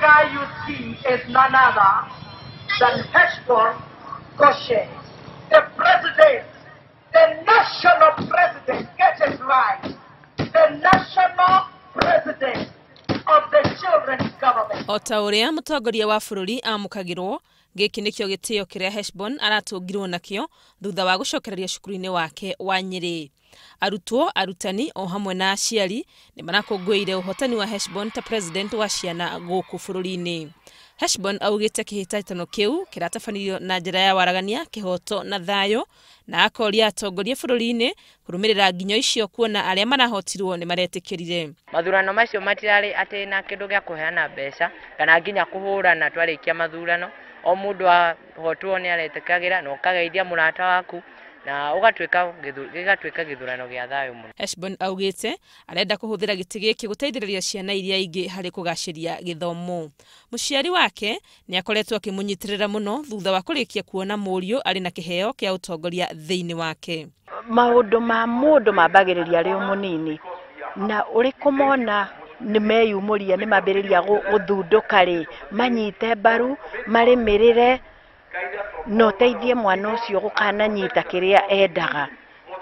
guy you see is none other than Heshbon Goshe, the president, the national president, get it right, the national president of the children's government. O ta ũrĩa mũtongoria wa bũrũri amũkagĩrwo, gĩkĩ nĩkĩo gĩtĩo kĩrĩa Heshbon aratũngirwo nakĩo thutha wa gũcokereria cukuru-inĩ wake wa Nyĩrĩ. Arutwo, arutani o hamwe na aciari nĩ marakũngũĩire ũhotani wa Heshbon ta president wa ciana gũkũ bũrũri-inĩ. Heshbon augĩte kĩhĩtahĩtano kĩu kĩratabanirio na njĩra ya waragania, kĩhoto na thayũ, na akoria atongoria bũrũri-inĩ kũrũmĩrĩra nginyo icio kuona arĩa marahotirwo nĩ maretĩkĩrire. Mathurano macio matirarĩ atĩ na kĩndũ gĩa kũheana mbeca kana nginya kũhũrana twarĩkia mathurano, o mũndũ ahotwo nĩ aretĩkagĩra na ũkageithia mũrata waku na ũgatuĩka gĩgatuĩka gĩthurano gĩa thayũ mũno. Heshbon augĩte arenda kũhũthĩra gĩtĩ gĩkĩ gũteithĩrĩria ciana iria ingĩ harĩ kũgacĩria gĩthomo. Mũciari wake nĩ akoretwo akĩmũnyitĩrĩra mũno thutha wa kũrĩkia kuona mũriũ arĩ na kĩheo kĩa ũtongoria thĩinĩ wake. Maũndũ ma mũndũ mambagĩrĩria arĩ o mũnini, na ũrĩ kũmona nĩ meyumũria, nĩ mambĩrĩria gũthundũka rĩ, manyite mbaru, marĩmĩrĩre na ũteithie mwana ũcio gũkananyita kĩrĩa endaga.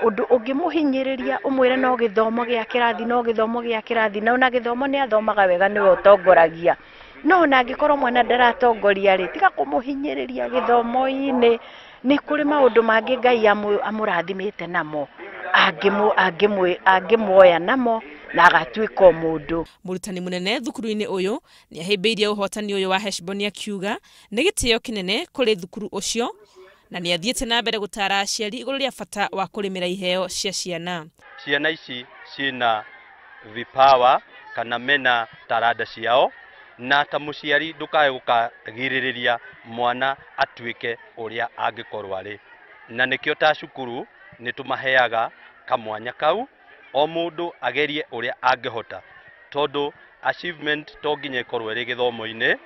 Ũndũ ũngĩmũhinyĩrĩria ũmwĩre no gĩthomo gĩa kĩrathi, no gĩthomo gĩa kĩrathi, na ona gĩthomo nĩ athomaga wega nĩwe ũtongoragia. No ona angĩkorwo mwana ndaratongoria rĩ, tiga kũmũhinyĩrĩria gĩthomo-inĩ, nĩ kũrĩ maũndũ mangĩ Ngai amũrathimĩte namo, angĩmuoya namo na agatuĩka o mũndũ. Mũrutani mũnene thukuru-inĩ ũyũ nĩ ahĩmbĩirie ũhotani ũyũ wa Heshbon akiuga nĩ gĩtĩo kĩnene kũrĩ thukuru ũcio, na nĩ athiĩte na mbere gũtara aciari igũrũ rĩa bata wa kũrĩmĩra iheo cia ciana. Ciana ici ciĩna vipawa kana mena taranda ciao, na ta mũciari ndũkae gũkagirĩrĩria mwana atuĩke ũrĩa angĩkorwo arĩ, na nĩkĩo ta cukuru nĩ tũmaheaga kamwanya kau o mũndũ agerie ũrĩa angĩhota, tondũ achievement to nginya ĩkorwo ĩrĩ gĩthomo-inĩ.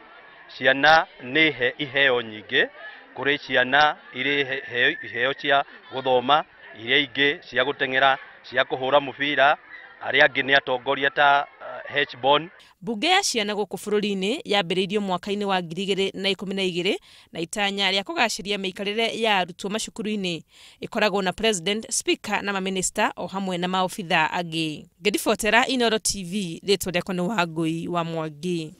Ciana nĩ iheo nyingĩ, kũrĩ ciana irĩ iheo cia gũthoma, iria ingĩ cia gũteng'era, cia kũhũra mũbira, arĩa angĩ nĩ atongoria ta Heshbon. Bunge ya ciana gũkũ bũrũri-inĩ yambĩrĩirio mwaka-inĩ wa 2012 na itanya rĩa kũgacĩria mĩikarĩre ya arutwo macukuru-inĩ. Ĩkoragwo na president, speaker na maminista o hamwe na maobitha angĩ. Ngĩribotera Inooro TV, rĩtwa rĩakwa nĩ Wangũi wa Mwangi.